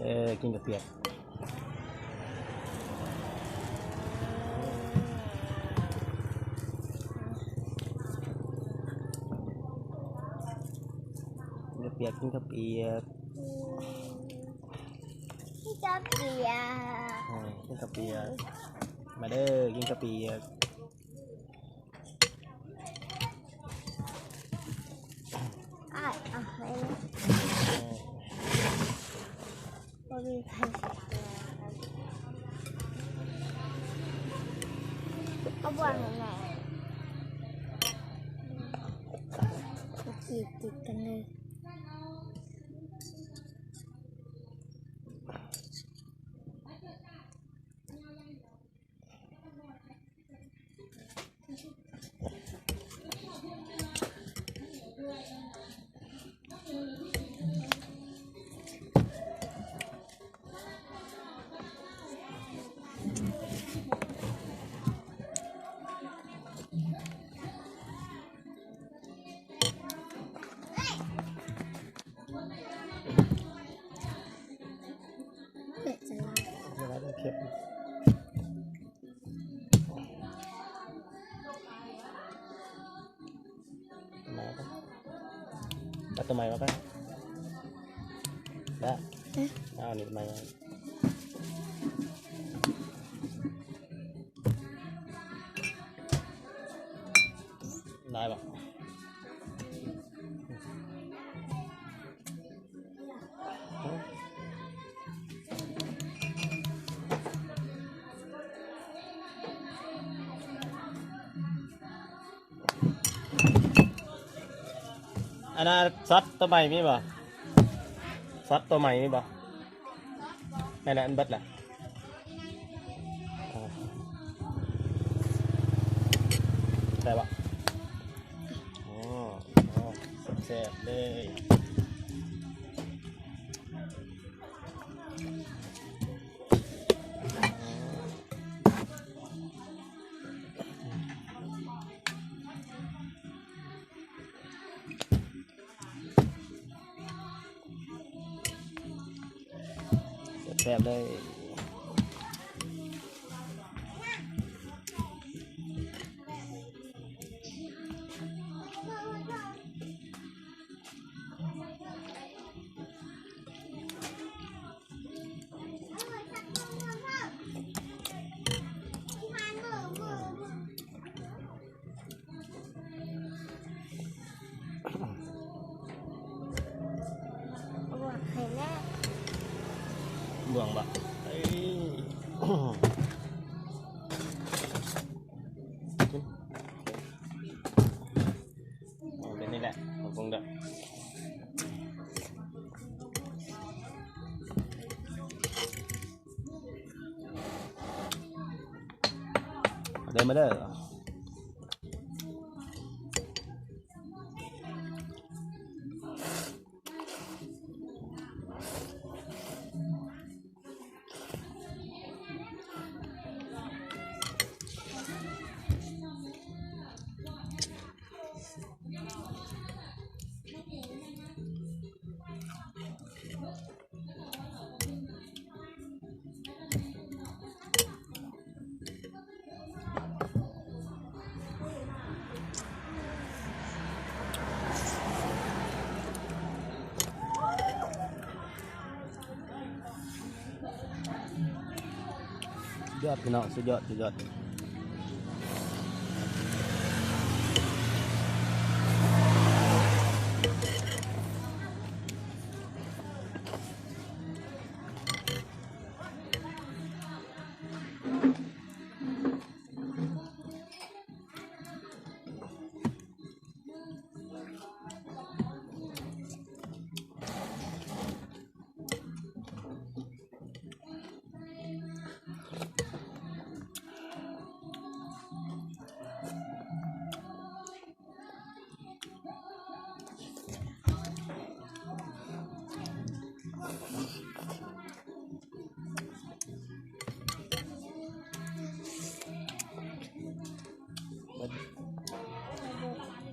ເອີ ກິນເຂົ້າປຽກ ກິນເຂົ້າປຽກ ກິນເຂົ້າປຽກ ກິນເຂົ້າປຽກ ເອີ ກິນເຂົ້າປຽກ ມາເດີ ກິນເຂົ້າປຽກ. ອ້າຍ ເອົາໃຫ້ ບໍ່ມີໃຜຊິເອົາ ເອົາບ່ວງໃຫ້ແມ່ ຈີບຕິດກັນເລີຍ. ເປັດສະຫຼາຍ ສະຫຼາຍເຄັມ ມາໄປ ເອົາໂຕໃໝ່ມາໄປ ລະ ເອົານີ້ໃໝ່ມາ. ໄດ້ບໍ່? ອັນນັ້ນຊັອດໂຕໃໝ່ມີບໍ່? ຊັອດໂຕໃໝ່ມີບໍ່? ແມ່ນແຫຼະ ມັນເບິດແຫຼະ ໄດ້ບໍ່? ໂອ້ ໂອ້ ແຊບໆເລີຍ. ແຊບໆເລີຍ. ບ່ວງບໍ່? ເອີ ກິນ ເປັນນີ້ແຫຼະ ຂອງຄົງເດີ ມາເດີ ມາເດີ. ຍອດ ພີ່ນ້ອງ ສຸດຍອດ ສຸດຍອດ.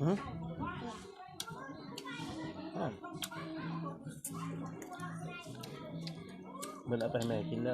ຫືມ? ອ້າວ. ມັນເອົາໄປໃຫ້ແມ່ກິນເດີ.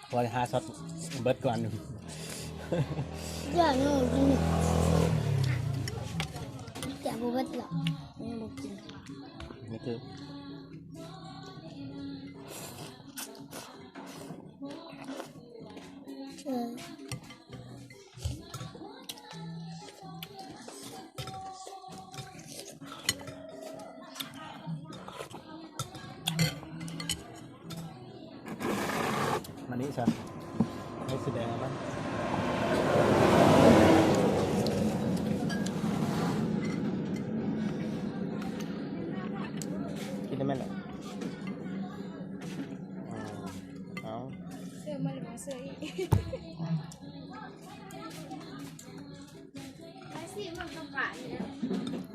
ພໍໄດ້ຫ້າຊັອດເບິດກ່ອນ. ຢ່າໜູກິນ ແຕ່ບໍ່ເບິດຫຼອກ ຍັງບໍ່ກິນ. ນີ້ຄື ເອີ. ມານີ້ຊະ ໃຫ້ສີແດງເອົາມາ ກິນໄດ້ແມ່ນແຫຼະ. ເອົາ ເອີ ມາເລີຍ ມາເຊີອີກ ໄປຊິ ມັນກໍປາກນີ້ແຫຼະ.